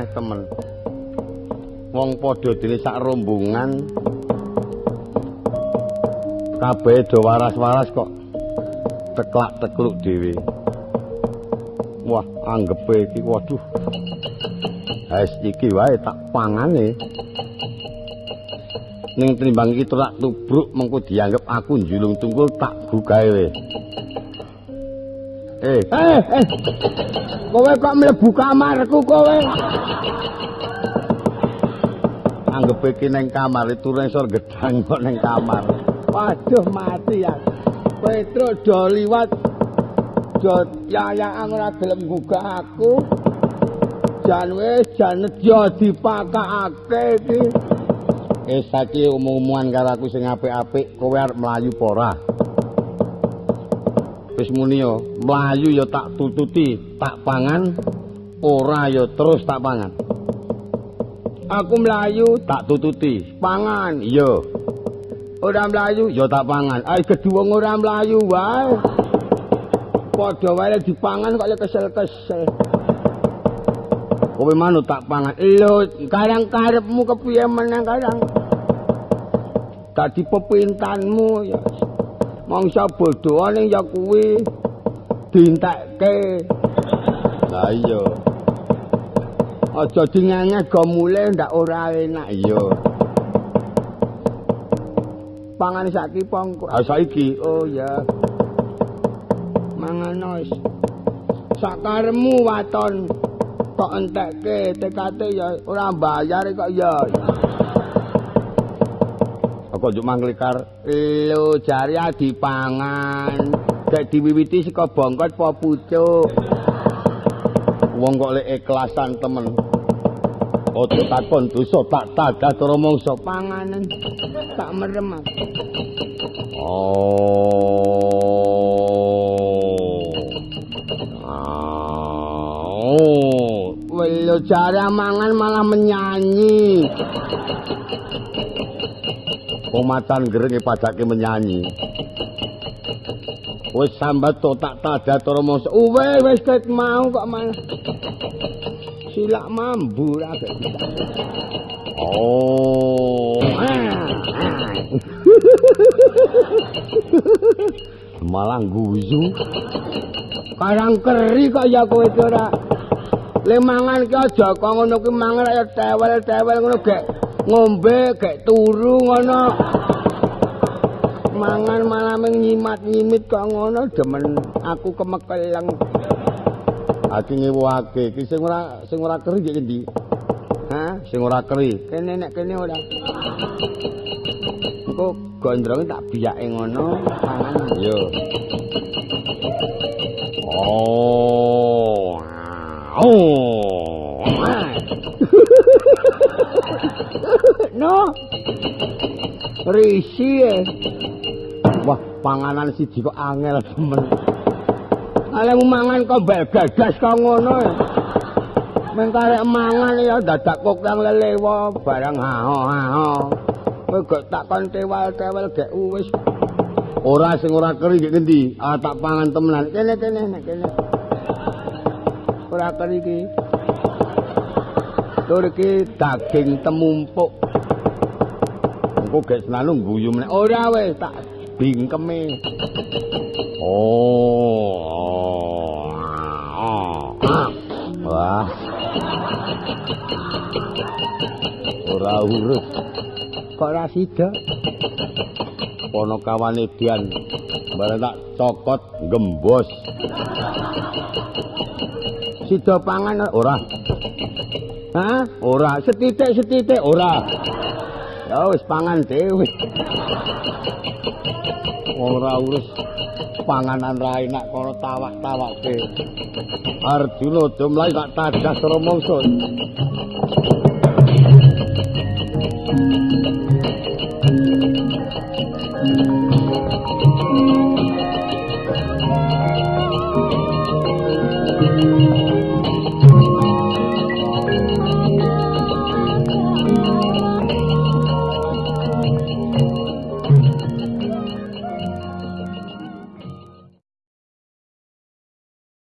Temen. Wong padha dene sak rombongan kabeh do waras-waras kok teklak-tekluk dhewe. Wah, anggepe iki waduh. Wis iki wae tak pangane. Ning tinimbang iki tak tubruk mengko dianggep aku njulung tungkul tak gugahe. Eh. Kowe kok mlebu kamarku kowe? Anggepe iki ning kamar turu nang sor gedang kok ning kamar. Waduh mati ya. Petruk do liwat do yayakan ora gelem gugah aku. Jan wis jan nedya dipakakake iki. Saiki umum-umuman karo aku sing apik-apik, kowe arep mlayu apa ora? Wis muni yo, mlayu ya tak tututi, tak pangan, ora ya terus tak pangan. Aku mlayu tak tututi, pangan, iya. Ora mlayu ya tak pangan. Ai gedhe wong ora mlayu wae. Padha wae dipangan kok kesel-kesel. Kowe manut tak pangan. Lho, karang karepmu kepiye meneng karang. Dadi pepintanmu ya. Mangsa bodho ning ya kuwi dientekke. Lah iya. Aja dingengeh go mulih ndak ora enak. Iya. Pangan saiki pongko. Ah saiki. Oh ya. Mangan wis. Sakaremu waton tok entekke TKT ya ora bayar kok ya. Kok njuk manglikar. Lho jare dipangan. Gek diwiwiti saka bongkot apa pucuk. Wong kok lek ikhlasan temen. Aja takon dosa tak tadah cara mangsa panganan. Tak merem aku. Oh. Oh. Lho jare mangan malah menyanyi. Wong macan gerenge padake menyanyi. Wis sambat to tak tadah cara mangsa. Uwe wis ket mau kok malah silak mambu ra gak. Oh. Malah guyu. Karang keri kok ya kowe iki ora. Le mangan ki aja kok ngono ki mangan kaya tewel-tewel ngono gek ngombe gek turu ngono. Mangan malah nyimat-nyimit kok ngono demen aku kemekeleng. Aku ngewake iki sing ora keri iki endi? Hah, sing ora keri. Kene nek kene ora. Engko gondronge tak biyake ngono pangan. Iya. Oh. Oh. No. Risi. Wah, panganan siji kok angel temen. Alemu mangan kok gagas kok ngono. Meng karek mangan ya dadak kok kang lelewa barang haho-haho. Kowe gak tak kon tewal-tewel gek wis. Ora sing ora keri gek ngendi? Ah tak pangan temenan. Kene-kene nek kene. Ora keri iki. Tur iki daging temumpuk. Engko gek senanu guyu meneh. Ora wis tak bingkeme. Oh. Wah. Ora urus. Kok ora sida? Ponokawane Dian bareng tak cokot gembos. Sida pangan ora? Hah? Ora, setitik-setitik ora. Ya wis pangan dhewe. Ora urus panganan ra enak kono tawak-tawakke. Arjuna do mlayu tak tadah cara mangsa. Thank you.